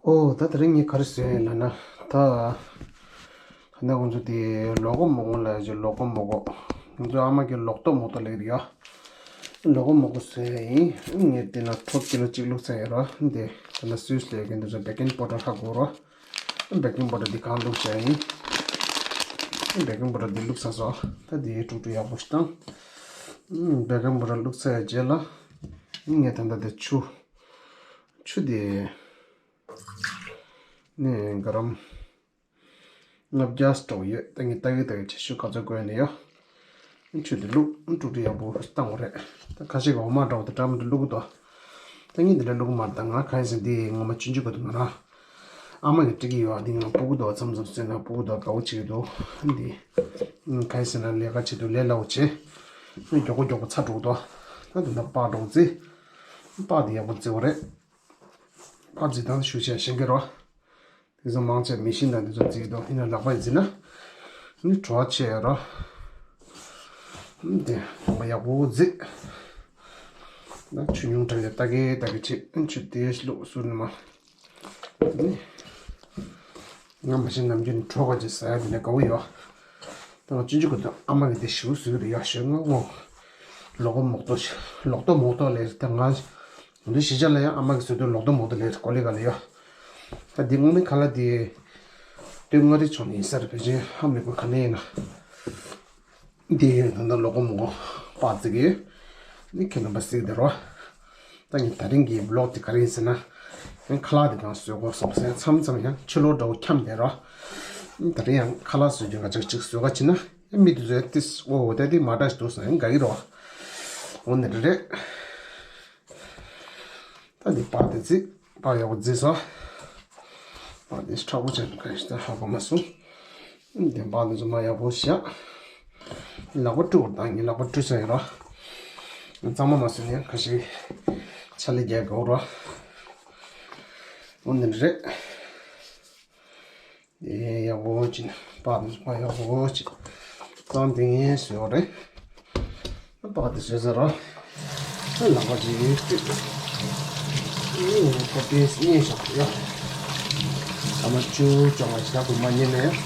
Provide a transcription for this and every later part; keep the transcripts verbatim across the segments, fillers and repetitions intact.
ཨོ་ད་དེ་རིང་ངས་ག་རེ་བཟོས་ཡིན་ལབ་ན། ད་ཁ་ན་ཁོང་ཚོ་དེ་ལོ་གོ་མོ་གོ་ལབ་ཡ་ཅིག་ལོ་གོ་མོ་གོ། ཁོང་ཚོ་ཨ་མ་གི་ལོག་ཏོ་མོག་ཏོ་ལབ་ཀྱི་འདུག་ཡ། ལོ་གོ་མོ་གོ་བཟོས་ཡ་ཡིན། ངས་དེ་ན་ཁྲོ་ཀི་ལོ་གཅིག་བླུགས་ཚར་ཡོད་ར། འདི་ད་ན་སུས་ལས་ཀྱི་འདི་ཚོ་བེ་ཀིང་པའུ་ཌར་ཧ་གོ་ར། བེ་ཀིང་པའུ་ཌར་འདི་གང་བླུགས་བྱས་ཡིན། བེ་ཀིང་པའུ་ཌར་འདི་བླུགས་ཚར་སོང་། ད་འདི་དཀྲུག་དཀྲུག་ཡག་པོ་ཞིག་བཏང་། བེ་ཀིང་པའུ་ཌར་བླུགས་ཚར་ཡ་རྗེས་ལ། ངས་ད་ལྟ་འདི་ཆུ། ཆུ་འདི་ནས་ག་རམ་ལྔ་བརྒྱ་སྤྲོ་ཡོད། ད་ངས་ལྟ་གི་ལྟ་གི་ཆེ་ཤོས་ག་ཚོད་དགོས་ནས་ཡོད། ཆུ་འདི་བླུགས་དཀྲུག་དཀྲུག་ཡག་པོ་བཏང་བ་རེད། ད་ཁ་ཤས་ཀྱི་འོ་མ་འདྲ་བོ་དང་འདྲ་མི་འདྲ་བླུག་གི་འདུག་ད་ངས་འདི་འདྲ་བླུག་གི་མ་རེད། ད་ང་གང་ཡིན་ཟེར་འདི་ངོ་མ་ཆུང་ཆུང་གི་འདུག་ང་རང་ཨ་མ་གིས་སྤྲད་ཀྱི་ཡོད། འདི་ང་སྤུ་གུ་འདུག་མཚམས་མཚམས་བཟོས་ན་སྤུ་གུ་འདུག་དགའ་བོ་བྱེད་ཀྱི་འདུག་འདི་གང་ཡིན་ཟེར་ན་ལས་ཀ་བྱེད་དུས་ལས་སླ་བོ་བྱེད། མགྱོགས་པོ་མགྱོགས་པོ་ཚར་འགྲོ་གི་འདུག་ད་འདི་ན་པགས་འདྲ་བོ་བརྩི། པགས་འདི་ཡག་པོ་བརྩི་བ་རེད། པགས་བརྩི་སྟངས་ཞུ་བྱས་ཤེས་ཀྱི་རོ། དེ་ཚོ་མང་ཆེ་མི་ཤེས་ན་དེ་ཚོ་བརྩི་གི་འདུག་ཡིན་ན་ལག་པས་བརྩིས་ན་ནི་བྲོ་བ་ཆེ་ཡོད་རོ། དེ་ཡག་པོ་བརྩི། ན་ཆུ་ཉུང་དྲགས་ཡ་ལྟ་གི་ལྟ་གི་བྱེད། ཆུ་དེ་བླུགས་སུ་ནི་མ། དེ་ནི་ང་མ་ཤེས་ནམ་རྒྱུན་བྲོ་བ་ཅིག་ཟ་ཡ་དེ་ནས་དགའ་བོ་ཡོད། ད་ང་ཆུང་ཆུང་གི་དུས་ཨ་མ་གིས་དེ་ཞེ་པོ་བཟོས་རེད་ཡ། ཞེ་ངོ་ངོ་ལོག་ཏོ་མོག་ཏོ་ལོག་ཏོ་མོག་ཏོ་ལས་ད་ང་འདི་གཞིས་ཆགས་ལ་ཡང་ཨ་མ་གིས་བཟོས་དུས་ལོག་ཏོ་མོག་ཏོ་ལས་ཀོ་ལི་ག་ལ་ཡོད། ད་འདི་སྔོན་མའི་ཁ་ལག་དེ་སྟོད་མངའ་རིས་ཕྱོགས་ནས་ཡིན་ས་རེད། ཕལ་ཆེར་ཧ་མི་གོ་ག་ནས་ཡིན་ན། འདི་ཡོད། ད་ལྟ་ལོ་གོ་མོ་གོ་པགས་བརྩི་གི་ཡོད། ནི་ཁྱེད་རྣམ་པ་གཟིགས་བསྡད་རོགས། ད་ངས་དེ་རིང་གི་བི་ལོག་དེ་ག་རེ་ཡིན་ཟེར་ན། ཡང་ཁ་ལག་དེ་གང་བཟོས་གོ་བསམ་སེ་མཚམས་མཚམས་ཡང་ཕྱི་ལོགས་འདྲ་བོ་འཁྱམས་བསྡད་རོགས། དེ་རིང་ཡང་ཁ་ལག་བཟོ་རྒྱུ་ང་ཅག་ཅིག་བཟོས་ག་ཕྱིན་ན་ཡང་མི་དེ་ཚོས་ཏིས་འོ་འོ་ད་དེ་མ་འདྲ་ཞིག་འདུག་ཟེར་ཡང་དགའ་གི་རོགས། འོ་ནི་རེད་རེད། ད་འདི་པགས་དེ་བརྩིས། པགས་ཡག་པོ་བརྩིས་སོང་། པགས་དེ་མཁྲེགས་པོ་བྱས་ནས་ག་ཞིག་ད་ཧ་གོ་མ་སོང་། འདི་པགས་དེ་ཚོ་མ་ཡག་པོ་བཞག་ལག་པ་བཀྲུ་བར་བཏང་། ངས་ལག་པ་བཀྲུས་ཚར་ཡོད་རོ། གཙང་མ་མ་བཟོས་ན་ཡང་ཁ་ཤས་ཕྱག་ལས་རྒྱག་དགོས་རོ། འོ་འདི་འདྲ་རེད། ཨེ་ཡག་པོ་ཅིག་པགས་དེ་ཚོ་པགས་ཡག་པོ་ཅིག་གཙང་ཏིང་ངེ་བཟོས་པ་རེད། པགས་དེ་བཟོས་ཚར་རོ། ལག་པ་ཅིག་བཀྲུས། ཨེ་ཁོ་པས་སྙེ་ཤོག་ཡ། ད་མ་བཅུ་བཅོ་ལྔ་ཞིག་ད་དུ་མ་ཉན་ནས་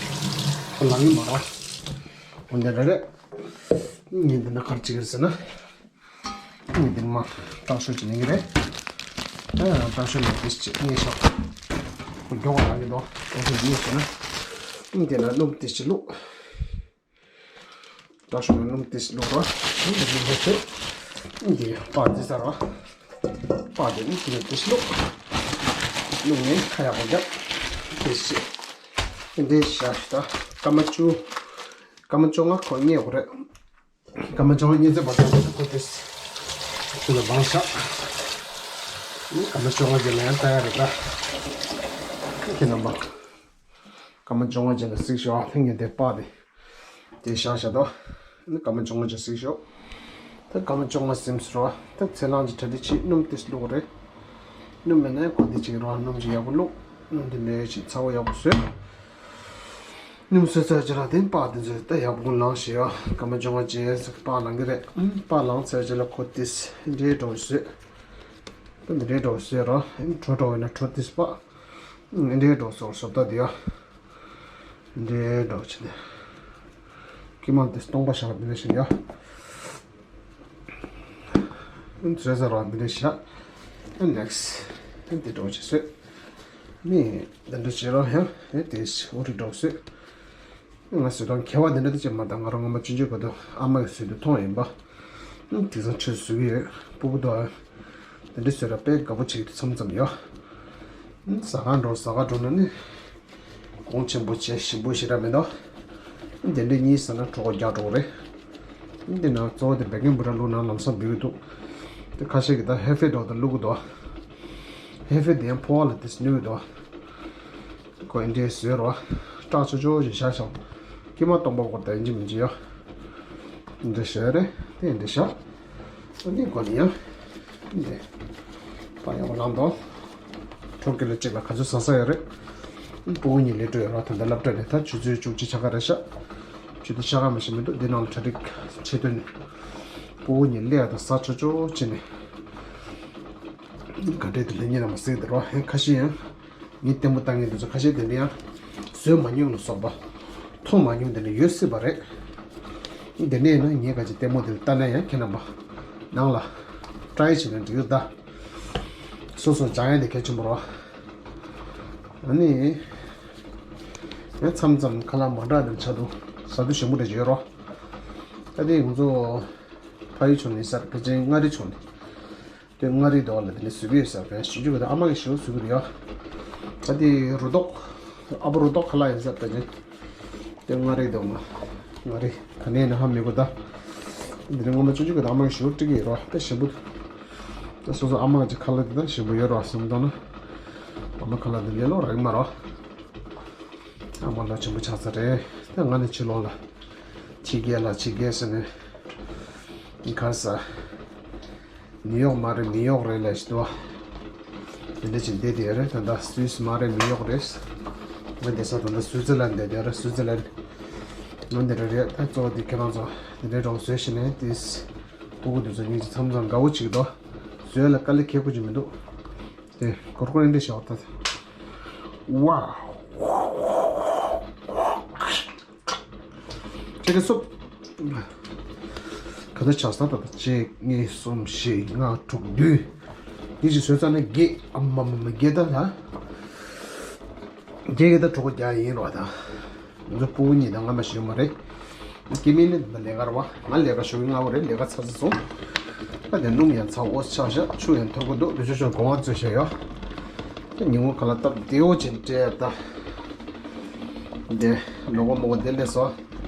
ཁོ་ལང་གི་མ་རོ། འོ་འདི་འདྲ་རེད། ཉིན་འདི་ན་ག་རེ་བྱེད་ཀྱི་རེད་ཟེར་ན། ངས་འདི་མ་སྐྲག་ཤོས་ཅིག་ལེན་གྱི་རེད། ཨ་སྐྲག་ཤོས་ལ་ཏིས་ཅིག་སྙེ་ཤོག་མགྱོགས་པ་ལང་གི་འདུག་སྐྲག་ཤོས་སྙེ་ཤོག་ན། འདི་ལ་སྣུམ་ཏིས་ཅིག་བླུགས། སྐྲག་ཤོས་ལ་སྣུམ་ཏིས་ཅིག་བླུགས་རོགས། སྣུམ་ཏིས་བླུགས་ཚེ། འདི་པགས་འདི་ཟ་རོགས། པགས་འདི་ནི་ཏིས་ཅིག་བླུགས། བླུགས་ནས་ཁ་ཡག་པོ་བརྒྱབ། ཏིས་ཅིག་འདི་བཞག་ཤི་ད། སྐར་མ་བཅུ། སྐར་མ་བཅོ་ལྔ་ཁོ་སྙེ་དགོས་རེད། སྐར་མ་བཅོ་ལྔ་སྙེ་ཚེ་བར་དུ་ཁོ་ཏིས་ཁྱོད་ལ་མང་ཤག་སྐར་མ་བཅོ་ལྔ་རྗེས་ལ་ཡང་ལྟ་ཡ་རེད་ད། ཁྱེད་རྣམ་པ། སྐར་མ་བཅོ་ལྔ་རྗེས་ལ་གཟིགས་ཤོག་ཐེངས་ངས་དེ་པགས་དེ་དེ་བཞག་བཞག་དོ། སྐར་མ་བཅོ་ལྔ་རྗེས་གཟིགས་ཤོག་ད་སྐར་མ་བཅོ་ལྔ་ཟིན་སོང་ར། ད་ཚེ་ལང་གི་གྲ་སྒྲིག་བྱེད། སྣུམ་ཏིས་བླུགས་རེད། སྣུམ་མེད་ན་ཡང་གོ་བདེ་ཅིག་ར། སྣུམ་ཅིག་ཡག་པོ་བླུགས། སྣུམ་དེ་འདྲ་ཞིག་ཚ་བོ་ཡག་པོ་བཟོས། སྣུམ་བཟོས་ཚར་རྗེས་ལ་དེ་པགས་དེ་ཚོ་ད་ཡག་པོ་ལངས་ཤེས་ཡོད། སྐར་མ་བཅོ་ལྔ་རྗེས་པགས་ལངས་གི་རེད། པགས་ལངས་ཚར་རྗེས་ལ་ཁོ་ཏིས་འདྲེ་འགྲོ་བཟོས། ད་འདི་འདྲེ་འགྲོ་བཟོས་ར། གྲོ་འགྲོ་བས་ན་གྲོ་ཏིས་པགས། འདྲེ་འགྲོ་བཟོ་བཟོ་ལྟ་དེ་ཡོད། འདྲེ་འགྲོ་བྱེད་དེ། ཀི་མ་དེ་སྟོང་པ་བཞག་འདི་འདྲ་ཞིག་ཡོད། བཟོས་ཚར་ར་འདི་འདྲ་བཞག་ཨ་ནེགས་སི་འདི་འགྲོ་བྱེད་བཟོས། མི་འདི་འདྲ་བྱེད་ར་ཡང་དེ་དེ་འུ་རི་འགྲོ་བཟོས། ང་བཟོས་དང་ཁེ་བ་འདི་འདྲ་དེ་བྱེད་མ་དང་ང་རང་ངོ་མ་ཆུང་ཆུང་ག་དུ་ཨ་མ་གི་བཟོས་དུ་མཐོང་ཡིན་པ། དེང་སང་ཆུ་བཟོས་ཀྱི་ཡོད། སྤུ་གུ་དང་འདི་འདྲ་བཟོས་ར་དཔེ་དགའ་པོ་བྱེད་ཀྱི་འདུག་མཚམས་མཚམས་ཡོད། ཟ་ཁང་འགྲོ་ཟ་ཁང་འགྲོ་ན་ནི། གོང་ཆེན་པོ་བྱས་ཞིམ་པོ་ཞེ་དྲག་མི་འདུག་འདི་འདྲ་གཉིས་ཟ་ན་གྲོད་ཁོག་རྒྱགས་འགྲོ་གི་རེད། འདི་ན་གཙོ་བོ་དེ་བེ་ཀིང་པའུ་ཌར་བླུགས་ན་ལམ་སང་འབུད་ཀྱི་འདུག་དེ་ཁ་ཤས་ཀྱིས་ད་ཧེ་ཧྥེ་འདྲ་བོ་དེ་བླུག་གི་འདུག་ཧེ་ཧྥེ་དེ་ཡང་ཕོ་བ་ལ་དེ་སྣོན་གྱི་འདུག་ཁོ་འདི་འདྲས་བཟོས་རོགས། སྐྲག་ཆོག་ཆོག་ཅིག་བཞག་ཤོག་ཀྱེ་མ་སྟོང་པ་སྐོར་དེ་ཡིན་གཅིག་མིན་གཅིག་ཡོད། འདི་འདྲས་བཟོས་རེད། དེ་འདི་བཞག་འདི་སྒོ་ནས་ཡང་འདི་པགས་ཡག་པོ་ལངས་འདུག་གྲོ་ཀི་ལོ་གཅིག་ལ་ག་ཚོད་ཟ་ས་ཡོད་རེད། སྤུ་གུ་གཉིས་སླེབས་འགྲོ་ཡོད་ར། ད་ལྟ་སློབ་གྲྭ་ནས་ད་ཆུ་ཚོད་བཅུ་གཅིག་ཆ་ག་རེད་ཤག་ཆུ་ཚོད་ཆ་ག་མ་ཤེས་མི་འདུག་འདི་ནང་ལ་གྲ་སྒྲིག་བྱེད་དོན་ནི། སྤུ་གུ་གཉིས་སླེབས་ཡ་དང་ཟ་ཆོག་ཆོག་བྱས་ནས། ག་འདྲས་དུ་ལེན་ཉེ་ལ་མ་ཟེར་གི་འདུག་ར། ཧེ་ཁ་ཤས་ཡང་། ངས་ལྟད་མོ་ལྟ་མཁན་དེ་ཚོ་ཁ་ཤས་དེ་འདྲ་ཡང་བཟོས་མ་མྱོང་ལ་སོགས་པ། མཐོང་མ་མྱོང་དེ་འདྲ་ཡོད་སྲིད་པ་རེད། དེ་འདྲ་ཡིན་ན་ངས་ག་ཅིག་ལྟད་མོ་དེ་ལ་ལྟ་ན་ཡང་ཁྱེད་རྣམ་པ་ནང་ལ་ཊ་རའི་བྱས་ན་འགྲིག་གི་རེད་ད། སོ་སོ་སྦྱང་ཡ་དེ་གལ་ཆེན་པོ་རེད་བ། ཨ་ནི། ཡང་མཚམས་མཚམས་ཁ་ལག་མ་འདྲ་དེ་ཆགས་འདུག་ཟ་དུས་ཞིམ་པོ་འདྲ་ཅིག་ཡོད་རེད་བ། ད་དེ་ང་ཚོ་ཕ་ཡུལ་ཕྱོགས་ནས་ཟ་ཕལ་ཆེར་མངའ་རིས་ཕྱོགས་ནས། དེ་མངའ་རིས་འདྲ་བ་ལ་དེ་ནས་བཟོས་ཀྱི་ཡོད་ཟེར་བས་ཞིབ་འཇུག་གི་ཨ་མ་གིས་ཞེ་པོ་བཟོས་ཀྱི་རེད་ཡ། ད་དེ་རུ་ཏོག་ཨ་ཕོ་རུ་ཏོག་ཁ་ལག་ཡིན་ཟེར་བས་ཅིང་། དེ་མངའ་རིས་འདྲ་མ། མངའ་རིས་ག་ནས་ཡིན་ན་ཧ་མི་གོ་ད། དེ་ནས་སྔོན་མ་ཆུང་ཆུང་གི་ཨ་མ་གིས་ཞེ་པོ་སྤྲད་ཀྱི་ཡོད་རེད་བ་དཔེ་ཞིམ་པོ་འདུག་ད་སོ་སོ་ཨ་མ་གི་ཁ་ལག་དེ་ད་ཞིམ་པོ་ཡོད་རེད་བ་བསམ་བཏང་ན། ཨ་མ་ཁ་ལག་དེ་ལས་ལོ་རག་གི་མ་རེད་བ། ཨ་མ་ལོ་ཆེན་པོ་ཆགས་ཚར་རེད། ད་ང་ནི་ཕྱི་ལོགས་ལ། ཕྱི་རྒྱལ་ལ་ཕྱི་རྒྱལ་ཟེར་ནས། གར་ས། ནིའུ་ཡོག་མ་རེད་མི་ཡོག་རེད་ལབ་ཞིག་འདུག་བ། དེ་འདྲ་ཅིག་བསྡད་དེ་རེད་ད་ལྟ་སུད་སི་མ་རེད་མི་ཡོག་རེད། ང་བསྡད་ས་ད་ལྟ་སུའི་ཙི་ལན་བསྡད་དེ་རེད་སུའི་ཙི་ལན། ང་འདི་འདྲ་རེད་ད་གཙོ་བོ་དེ་ཁྱེད་རང་ཚོ་དེ་འདྲའི་རོགས་བཟོས་ཤི་ནས་དེས། སྤུ་གུ་དེ་ཚོ་གཉིས་ཀྱི་མཚམས་མཚམས་དགའ་བོ་ཅིག་འདུག་བཟོས་ལ་དཀའ་ལས་ཁག་པོ་ཅིག་མི་འདུག་དེ་གོར་གོར་འདི་ཤོག་ད། ཝའོ། ཁྱེད་ཀྱི་སུབ། ག་ཚོད་ཆགས་སོང་ད་ལྟ་གཅིག་གཉིས་གསུམ་བཞི་ལྔ་དྲུག་བདུན། འདི་ཞིག་བཟོས་ཚར་ན་བརྒྱད་ཨ་མ་མ་མ་བརྒྱད་ད་ལ། བརྒྱད་ཀྱི་ད་དྲུག་པོ་རྒྱག་ཡིན་རོགས་ད། ང་ཚོ་སྤུ་གུ་གཉིས་དང་ང་མ་ཞིག་ཡོད་མ་རེད། སྐྱེ་དམན་ནི་ད་ལས་ཀ་རེད་བ། ང་ལས་ཀ་ཞུ་གི་སྔ་བོ་རེད་ལས་ཀ་ཚར་ཚར་སོང་། ད་དེ་སྣུམ་ཡང་ཚ་འོ་ཆགས་ཤག་ཆུ་ཡང་འཐོར་གི་འདུག་དེ་ཆུ་ཆུ་གོང་བ་ཚོས་བྱས་ཡོད། ད་ཉིན་གུང་ཁ་ལག་སྟབས་བདེ་བོ་ཅིག་སྤྲད་ད། འདི་ལོ་གོ་མོ་གོ་དེ་ལས་སོ།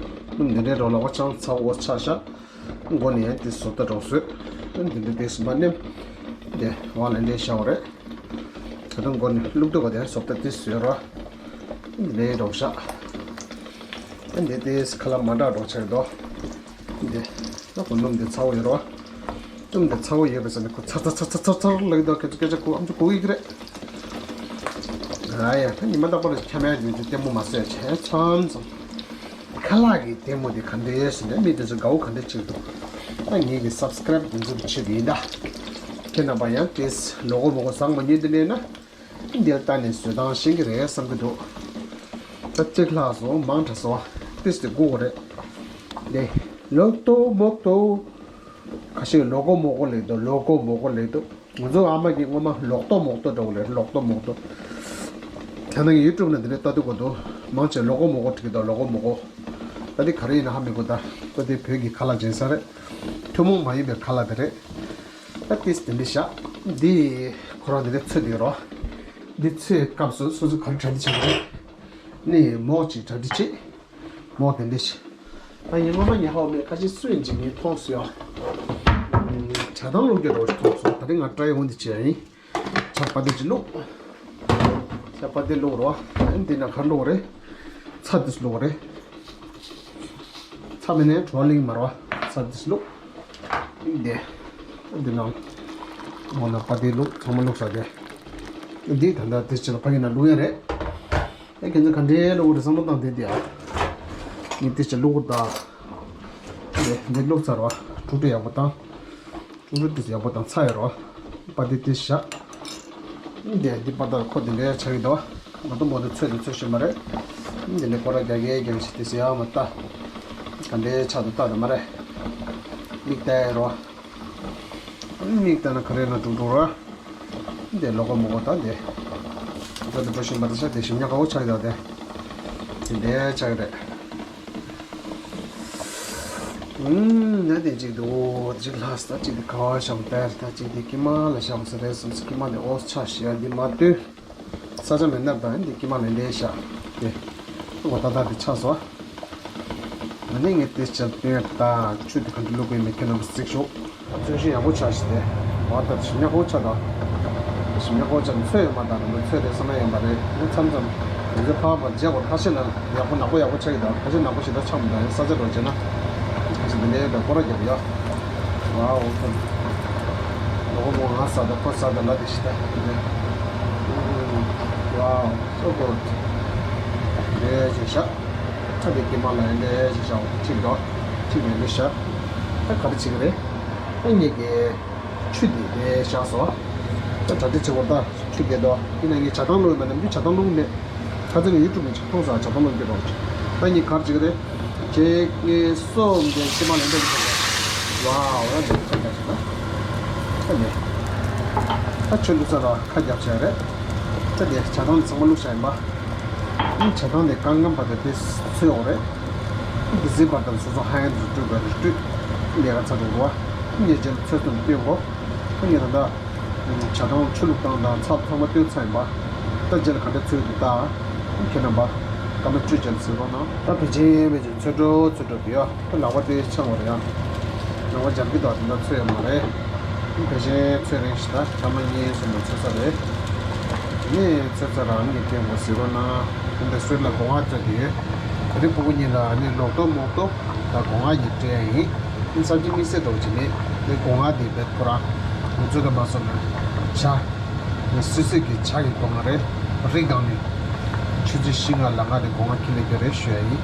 སྣུམ་འདི་འདྲའི་རོ་ལ་འོ་ཆང་ཚ་འོ་ཆགས་ཤག་མགོ་ནས་ཡང་དེ་བཟོ་ལྟ་འགྲོ་བཟོས། འདི་འདྲ་དེ་སུ་མ་ནེམ། དེ་བ་ལན་ལས་ཤ་བ་རེད། ད་དུང་མགོ་ནས་བླུག་ཏུ་བ་དེ་བཟོ་ལྟ་དེ་བཟོས་རོ། འདི་ལས་འགྲོ་ཤག་འདི་དེ་ཁ་ལག་མ་འདྲ་འགྲོ་ཆགས་དོ། འདི་ད་གོ་སྣུམ་འདི་ཚ་བོ་ཡོད་རོ། སྣུམ་འདི་ཚ་བོ་ཡོད་པས་ཟེར་ནས་ཁོ་ཚར་ཚར་ཚར་ཚར་ཚར་ལབ་ཀྱི་འདུག་སྐད་ཆ་སྐད་ཆ་གོ་ཨམ་ཅོག་གོ་གི་རེད། ཨ་ཡ་ད་ཉི་མ་རྟག་པར་ཁྱམས་ཡ་ཉུང་ཅིག་ལྟད་མོ་མ་བཟོས་བྱས་མཚམས་མཚམས། ཁ་ལག་གི་ལྟད་མོ་དེ་ག་འདྲ་ཡོད་ཟེར་ནས་མི་དེ་ཚོ་དགའ་བོ་ག་འདྲ་བྱེད་འདུག་ད་ངེད་ཀྱི་སབ་སི་ཀ་རེབ་དེ་ཚོ་གི་ཆེད་དུ་ཡིན་ད། ཁྱེད་རྣམ་པ་ཡང་ཏེས་ལོ་གོ་མོ་གོ་བཟང་མ་ཉོས་དེ་ལས་ན། འདིར་ལྟ་ནས་བཟོས་སྟངས་ཤེས་ཀྱི་རེད་བསམ་གྱི་འདུག་ད་གཅིག་ལྷག་སོང་མང་དྲགས་སོང་ཏེས་དེ་དགོས་གོ་རེད། དེ་ལོག་ཏོ་མོག་ཏོ། ཁ་ཤས་ལོ་གོ་མོ་གོ་ལེགས་འདུག་ལོ་གོ་མོ་གོ་ལེགས་འདུག་ང་ཚོ་ཨ་མ་གིས་སྔོན་མ་ལོག་ཏོ་མོག་ཏོ་འདྲ་བོ་ལས་ལོག་ཏོ་མོག་ཏོ། ད་ནང་ཡུ་ཊུབ་ནང་འདི་འདྲ་ལྟ་དུས་གོ་འདུག་མང་ཆེ་ལོ་གོ་མོ་གོ་བྲིས་འདུག་ལོ་གོ་མོ་གོ། ད་འདི་ག་རེ་ཡིན་ན་ཧ་མི་གོ་ད། ད་འདི་བོད་ཀྱི་ཁ་ལག་སྦྱིན་ས་རེད། ཐུན་མོང་མ་ཡིན་པའི་ཁ་ལག་དེ་རེད། ད་ཏིས་དེ་འདྲ་བཞག་འདི་ཁོ་རང་འདི་འདྲ་ཚོད་འདི་རོ། འདི་ཚོད་སྐབས་སུ་སོ་སོ་ག་རེ་གྲ་སྒྲིག་བྱེད་དགོས་རེད། ནི་མོག་ཅིག་གྲ་སྒྲིག་བྱེད། མོག་དེ་འདྲ་ཞིག་ད་ཡིན་ངོ་མ་ཉལ་ཧོ་མེད་ཁ་ཤས་སུ་ཡིན་ཅིག་ངས་མཐོང་སོང་ཡ། ཇ་དང་བླུགས་རྒྱུ་རོ་ཞིག་མཐོང་སོང་ད་རིང་ང་ཊ་རའི་འོང་འདི་བྱས་ཡིན། ཇ་པ་ཏི་ཅིག་བླུགས། ཇ་པ་ཏི་བླུགས་རོ། ཨ་འདི་ན་ག་བླུགས་རེད། ཚྭ་འདི་བླུགས་རེད། ཚྭ་མེད་ནས་བྲོ་ལིང་མ་རོ། ཚྭ་འདི་བླུགས། འདི། འདི་ན། འོ་ན་པ་ཏི་བླུགས་ཚང་མ་བླུགས་ས་དེ། འདི་ད་ལྟ་འདི་ཅི་ལ་ཕ་གི་ན་བླུགས་ཡ་རེད། ཨེ་ཁྱེད་ཚོ་ག་འདྲའི་བླུགས་རེད་བསམ་བློ་བཏང་དེ་དེ་ཨ། ངས་དེ་ཅི་བླུགས་ད། འདི་འདི་བླུགས་ཚར་བ། དཀྲུག་དཀྲུག་ཡག་པོ་བཏང་། དཀྲུག་དཀྲུག་དེ་ཡག་པོ་བཏང་ཚར་ཡ་རོ། པ་དེ་དེ་བཞག་འདི་འདི་པ་ད་ཁོ་དེ་འདྲའི་ཆགས་ཀྱི་འདུག་བ། མ་གཏོགས་མ་གཏོགས་ཚོད་དེ་ཚོད་ཤེས་མ་རེད། འདི་ནས་ཁོ་ར་རྒྱ་རྒྱའི་རྒྱང་ཞིག་དེ་ཟེར་ཡག་མ་ལྟ། ག་འདྲའི་ཆགས་འདུག་ལྟ་དེ་མ་རེད། མིག་ལྟ་ཡ་རོ། མིག་ལྟ་ན་ག་རེ་ན་འགྲོ་འགྲོ་ར། འདི་ལོ་གོ་མོ་གོ་ད་འདི། ད་འདི་པོ་ཤིང་པ་ད་ཆ་དེ་ཞིམ་ཉག་ག་བོ་ཆགས་ཡོད་ད་དེ། དེ་འདྲའི་ཆགས་ཡོད་རེད། ཨུམ་ན་དེ་གཅིག་འདུག་གཅིག་ལྷག་ས་གཅིག་དེ་ག་བ་བཞག་པ་ད་གཅིག་དེ་ཀི་མ་ལ་བཞག་པ་ས་རེད་བསམ་སོང་ཀི་མ་དེ་ཨོ་ཆ་ཞེ་ཡ་འདི་མ་ལྟོས། ས་ཆ་མེད་ན་ད་འདི་ཀི་མ་ལ་འདྲེ་ཤག་དེ། ཨོ་ད་ད་དེ་ཆགས་སོ། ང་ནི་ངས་དེ་ཆ་དོན་ད་ཆུ་དེ་ག་འདྲ་བླུག་དགོས་མེད་ཁྱེད་རྣམ་པ་གཟིགས་ཤོག་ཚོས་ཤིང་ཡག་པོ་ཆགས་ཤི་དེ། བ་ད་ཞིམ་ཉག་པོ་ཆགས་ད། ཞིམ་ཉག་པོ་ཆགས་ཚོས་ཡོད་མ་ད་ནི་ཚོས་དེ་བསམ་ན་ཡོད་མ་རེད་ངས་མཚམས་མཚམས། ང་ཚོ་ཕ་མ་རྗེས་གོ་ཁ་ཤས་ན་ཡག་པོ་ནག་པོ་ཡག་པོ་ཆགས་ཀྱི་ད་ཁ་ཤས་ནག་པོ་ཞིག་ད་ཆགས་མི་ད་ཡང་ས་ཆ་འགྲོ་བྱས་ན། ཁ་ཤས་འདི་འདྲའི་ཡོད་ད་སྐོར་ར་རྒྱབ་ཡོད། ཝའོ། ལོ་མོ་ང་ཟ་ད་ཁོ་ཟ་ད་ལ་དེ་ཤི་ད། ཝའོ། so good. རེ་ཞིག་ཤ། ཁ་དེ་ཀི་མ་ལ་ཡིན་རེ་ཞིག་ཤ་འོ་ཁྲིག་འགྲོ། ཁྲིག་ཡིན་རེ་ཤ། ད་ག་རེ་བྱེད་ཀྱི་རེད། ད་ངེད་ཀྱི་ཆུ་དེ་རེ་ཤ་སོ། ད་གྲ་སྒྲིག་བྱེད་དགོས། ད་ཆུ་རྒྱས་དོ། ཡིན་ན་ངས་ཇ་ཐང་བླུགས་མེད་ན་མི་ཇ་ཐང་བླུགས་མེད། ཁ་ཚ་ནས་ཡུ་ཊུབ་ནས་ཇ་ཐང་ཟ་ཇ་ཐང་བླུགས་ཀྱི་རོགས། ད་ངས་གར་བྱེད་ཀྱི་རེད། ཁྱེད་ངའི་སོ་འདི་ཤི་མ་ལེན་འདོད་ཀྱི་རེད། ཝའོ་ཡ་འདི་ཁ་རྒྱབ་བྱེད་ན། ད་ནས་ད་ཆུ་འདི་ཚ་ལ་ཁ་རྒྱབ་བྱེད་རེད། ད་དེ་ཇ་ཐང་ནས་ཚང་མ་བླུགས་བྱ་ཡིན་པ། ཇ་ཐང་ནས་སྐར་མ་བར་དུ་དེ་ཚོས་འོ་རེད། དེ་ཟིན་བར་དུ་སོ་སོ་ཧ་ཡང་དུ་སྤྲོད་དགོས་རེད། སྤྲོད་ལས་ཀ་ཚ་འགྲོ་གོ། ངས་རྗེས་ལ་ཚོད་ཚོད་སྟོན་གོ། ངས་ད་ལྟ་ཇ་ཐང་ཆུ་བླུགས་སྟངས་དང་ཚབ་ཚང་མ་སྟོན་ཚར་ཡིན་པ། ད་རྗེས་ལ་ག་འདྲ་ཚོད་འདུག་ད། ཁྱེད་རྣམ་པ་སྐར་མ་བཅུ་རྗེས་ལ་གཟིགས་རོགས་གནང་། ད་ཕལ་ཆེར་ཕལ་ཆེར་ཚོད་འགྲོ་ཚོད་འགྲོ་གི་ཡོད། ད་ལག་པ་དེ་ཆང་བར་ཡང་ལག་པ་འཇམ་གྱི་འདུག་དེ་འདྲ་ཚོད་ཡོད་མ་རེད། ཕལ་ཆེར་ཚོད་རིང་ཞིག་ད་ཆ་མ་གཉིས་གསུམ་ལ་ཚོད་ས་རེད། ངས་ཚོད་ས་རང་གི་སྐད་མོ་ཟེར་རོགས་གནང་། དེ་འདྲ་སོད་ལ་སྒོ་ང་ཚོད་དེ་ཡོད། དེ་རིང་ཕྲུ་གུ་གཉིས་ལ་ནི་ལོག་ཏོ་མོག་ཏོ་ད་སྒོ་ང་གཉིས་སྤྲད་ཡིན། ཨིན་ས་ཅི་མི་སེ་འགྲོ་བྱེད་ནི་དེ་སྒོ་ང་དེ་བེད་ཁོ་རང་ང་ཚོ་དེ་མ་སོང་ན་ཇ། སོད་སོད་ཀྱི་ཇ་གི་སྒོ་ང་རེད། རི་སྒང་ནས་ཆུ་ཚོད་བཞི་ལྔ་ལ་ང་དེ་སྒོ་ང་ཁྱི་ལས་རྒྱུ་རེད་ཞུ་ཡ་ཡིན།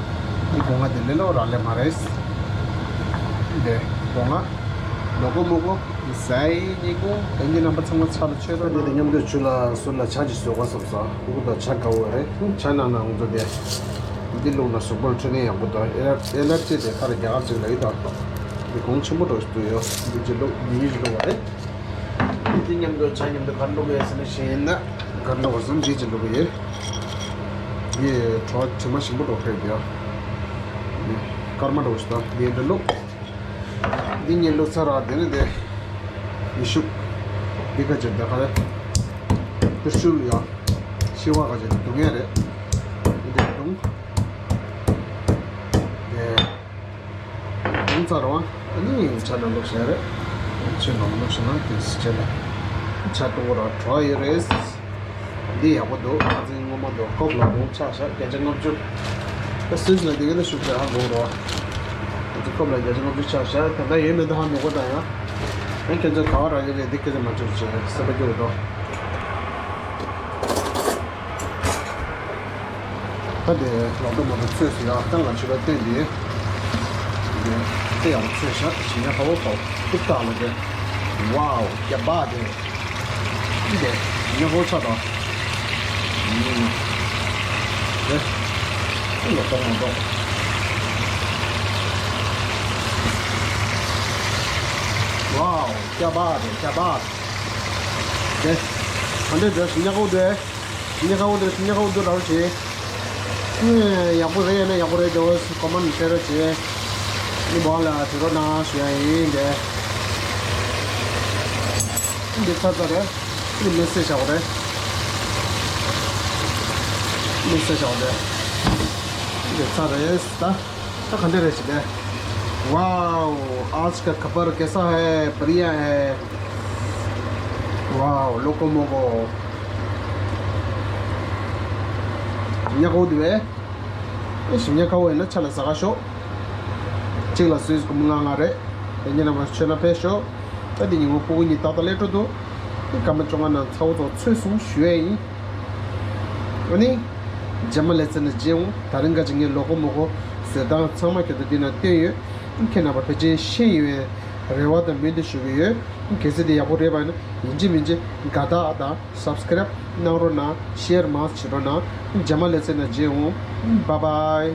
དེ་སྒོ་ང་དེ་ལས་ལོ་རག་ལས་མ་རེད། དེ་སྒོ་ང་ལོ་གོ་མོ་གོ་ཟའི་ཉིན་གོ་དེ་ཉིན་རྣམ་པ་ཚང་མ་ཚ་ལ་ཆོད་ར་དེ་དེ་མཉམ་དུ་ཆུ་ལ་སོད་ལ་ཇ་ཅིག་བཟོ་ག་བསམ་ས་ཁུ་ཁུ་དང་ཇ་དགའ་བོ་རེད། ཇ་ནང་ན་ང་ཚོ་དེ་འདི་བླུགས་ན་གཟུགས་པོར་འཕྲོད་ནས་ཡག་པོ་དང་ཨེ་ལར་ཨེ་ལར་ཇི་དེ་ཁ་ལ་རྒྱ་གར་ཅིག་ལ་ཡོད་དང་། འདི་གོང་ཆེན་པོ་འགྲོ་ཞིག་ཏུ་ཡོད། འདི་ཅི་བླུགས་འདི་ཡིད་བླུགས་པ་རེད། འདི་མཉམ་དུ་ཇ་མཉམ་དུ་གར་བླུགས་ཡོད་ཟེར་ན་ཤེས་ན་གར་བླུགས་པ་ཟེར་འདི་ཅི་བླུགས་ཡོད། འདི་གྲོ་ཇི་མ་ཞིམ་པོ་འགྲོ་ཁ་ཡོད་དེ་ཡོད། འདི་སྐར་མ་འགྲོ་ཞིག་དང་འདི་འདི་བླུགས། འདི་གཉིས་བླུགས་ཚར་ར་དེ་ནི་དེ། ཡེ་ཤུག་འདི་ཁ་ཅིག་དེ་ཁ་རེད། དེ་ཤུག་ཡ། ཤི་བ་ཁ་ཅིག་དུ་ངེས་རེད། འདི་དུང་། དེ། དུང་ཚར་བ། ཨ་ནི་ཇ་ནང་བླུགས་བཞག་རེད། ཆུ་ནང་བླུགས་བཞག་ན་དེ་སི་ཆེ་ལ། ཇ་དུང་ར་བྲོ་ཡོད་རེད། འདི་ཡག་པོ་འདུག་ཨ་ཙི་སྔོན་མ་འདུག་ཁོབ་ལ་རུང་ཆག་ཤག་བརྒྱ་ཆ་ལྔ་བཅུ། ད་སུད་སི་ལ་འདི་ག་ལ་ཤུགས་ཆེ་ཧ་གོ་རོགས། ཨ་ཙི་ཁོབ་ལ་བརྒྱ་ཆ་ལྔ་བཅུ་ཆག་ཤག་ད་ལྟ་ཡོད་མེད་ད་ཧ་མི་གོ་ད་ཡང་། ཡང་ཁྱེད་ཚོ་ག་བ་རག་ཡོད་རེད་འདི་སྐད་ཆ་མ་བཅོལ་བྱས་སེམས་པ་སྐྱོ་འདུག་ད་དེ་ལོག་ཏུ་མ་ཏུ་ཚོས་སུ་ཡང་ཏང་ལ་ཆུ་ལ་བསྟན་ཏེ། དེ་དེ་ཡང་ཚོས་ཤག་ཞིང་ཡ་ཧ་བོ་ཧ་བོ་ཏུ་ཏག་ལ་དེ། ཝའོ་ཀྱ་བ་དེ། འདི་ཉོ་ཧོ་ཆ་དང་། འདི་ལོ་ཏོག་མོ་ཏོག་ཝའོ་ཀྱ་བ་དེ་ཀྱ་བ་དེ། ག་འདྲ་འདྲ་ཞིག་ཉག་གོ་འདྲ། ཞིག་ཉག་གོ་འདྲ་ཞིག་ཉག་གོ་འདྲ་ར་བ་ཆེ། ཡག་པོ་རེད་ཡང་ན་ཡག་པོ་རེད་འདུག་ཀོ་མན་བཤད་རོགས་བྱེད། འདི་མོ་ལ་དྲི་རོགས་གནང་ཞུ་ཡ་ཡིན་ཏེ། འདི་ཚར་ཚར་རེད། འདི་མེ་སེ་བཞག་རེད། མེ་སེ་བཞག་རེད། འདི་ཚར་རེད་ད། ད་ག་འདྲ་རེད་ཞིག་ཏེ། वाओ, आज का खबर कैसा है? बढ़िया है। वाओ, लोको मोको। ཉག་གོ་འདུག་བས། ཨེ་ཞིམ་ཉག་ཁ་བོ་ཡིན་ན་ཆ་ལ་ཟ་ག་ཤོག་གཅིག་ལ་སུས་ཀུ་མི་ང་ང་རེད། དེ་ཉིན་ནམ་ལ་ཆོས་ན་ཕེབས་ཤོག་ད་དེ་ཉིན་ངོ་སྤུ་གུ་གཉིས་ཏག་ཏག་ལས་འགྲོ་འདུག་དེ་སྐར་མ་བཅོ་ལྔ་ནང་ཚ་བོ་ཚོ་ཚོས་སོང་ཞུ་ཡས་ཡིན། ཨ་ནི། རྗེས་མ་ལས་ཚེ་ན་རྗེས་འོང་ད་རིང་ག་ཅིག་ངས་ལོ་གོ་མོ་གོ་བཟོས་སྟངས་ཚང་མ་ཁྱེད་ཚོ་འདི་ན་བསྟན་ཡོད། ཁྱེད་རྣམ་པ་ཕལ་ཆེར་ཤེས་ཡོད་པའི་རེ་བ་དང་སྨོན་འདུན་ཞུ་གི་ཡོད། གལ་སྲིད་དེ་ཡག་པོ་རེད་པ་ཡིན་ན་ཡིན་གཅིག་མིན་གཅིག་དགའ་རྟགས་དང་སབ་སི་ཀ་རབ་གནང་རོགས་གནང་ཤེར་མང་བྱེད་རོགས་གནང་། རྗེས་མ་ལས་ཚེ་ན་རྗེས་འོང་། བཱའི་བཱའི།